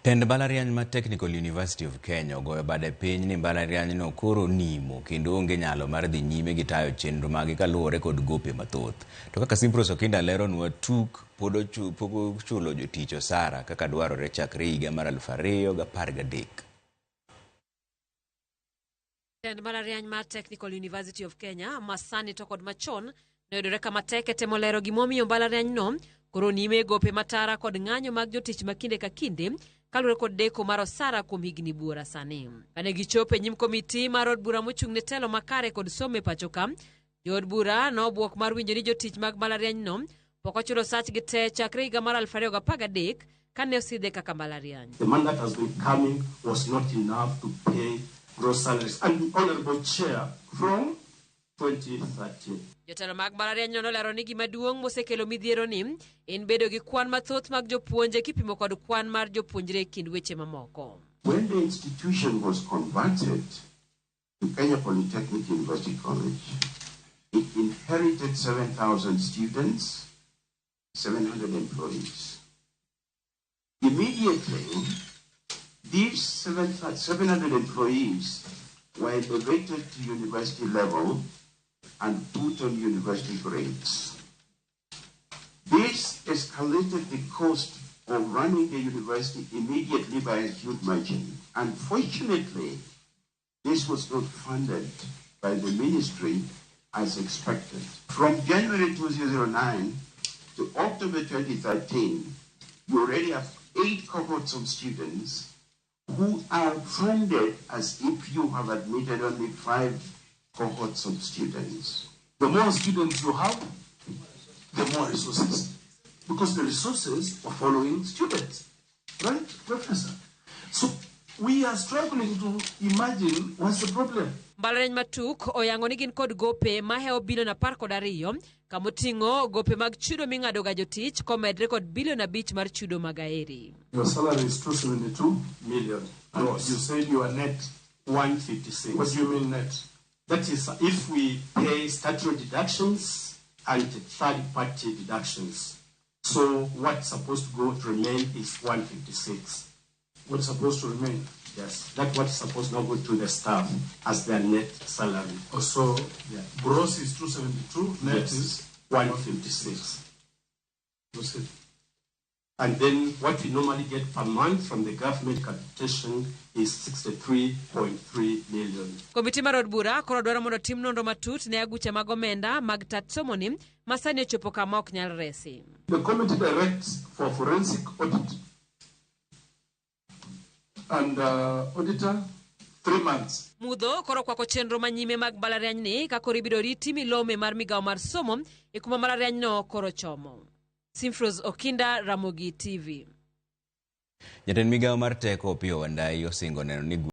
Tend mbalariany ma Technical University of Kenya ogoyo bade piny ni mbalarianyno koro nimo kendo onge nyalo mar dhi nyime gi tayo chenro mage kaluwore kod gope mathoth. To kaka Simprose Okinda leronwa tuk pod pok ochulo jotich osara kaka dwarore chakre higa mar 2013. Tend mbalariany mar Technical University of Kenya ma sani to kod machon noyudore kama tek e temo lero gimomiyo mbalarianyno koro nime e gope matara kod ng'anyo mag jotich ma kinde ka kinde kaluwore kod deko mar osara kuom higni buora sani. Kane gichopo e nyim komiti mar od bura mochung' ne telo makare kod somo e pacho ka, jood bura nobwok mar winjo ni jotich mag mbalarianyno pok ochulo sachgi te chakre higa mar 2013 kane osidhe kaka mbalariany. The money that has been coming was not enough to pay gross salaries. And the Honorable Chair, from 2013. Jotelo mag mbalarianyno nolero ni gima duong' mosekelo midhiero ni en bedo gi kwan mathoth mag jopuonje kipimo kod kwan mar jopuonjre e kind weche mamoko. When the institution was converted to Kenya Polytechnic University College, it inherited 7,000 students, 700 employees. Immediately, these 700 employees were elevated to university level and put on university grades. This escalated the cost of running the university immediately by a huge margin. Unfortunately, this was not funded by the ministry as expected. From January 2009 to October 2013, you already have 8 cohorts of students who are funded as if you have admitted only 5 cohorts of students. The more students you have, the more resources, because the resources are following students, right, Professor? So we are struggling to imagine what's the problem. Mbalariany matuk oyango ni gin kod gope mahewo bilion 12 kamoting'o gope mag chudo ming'ado ga jotich komedre kod bilion 5 mar chudo mag aeri. Your salary is 272 million. And you said you are net 156. What do you mean net? That is if we pay statutory deductions and third-party deductions. So what's supposed to go to remain is 156. What's supposed to remain? Yes, that's what's supposed to go to the staff as their net salary. Oh, so yeah. Gross is 272, net yes. is 156. Proceed. And then what we normally get per month from the government capitation is 63.3 million. Komiti mar od bura koro dwaro mondo tim nonro matut ne aguche mag omenda mag tat somoni ma sani ochopo kama ok nyal resi. The committee directs for forensic audit and auditor 3 months. Mudho koro kwako chenro manyime mag mbalariany ni ka koro ibiro riti milome mar migawo mar somo e kuma mbalariany no koro chomo. Simfrose Okinda, Ramogi TV. Jatend migawo mar teko Opiyo Wandayi osingo neno ni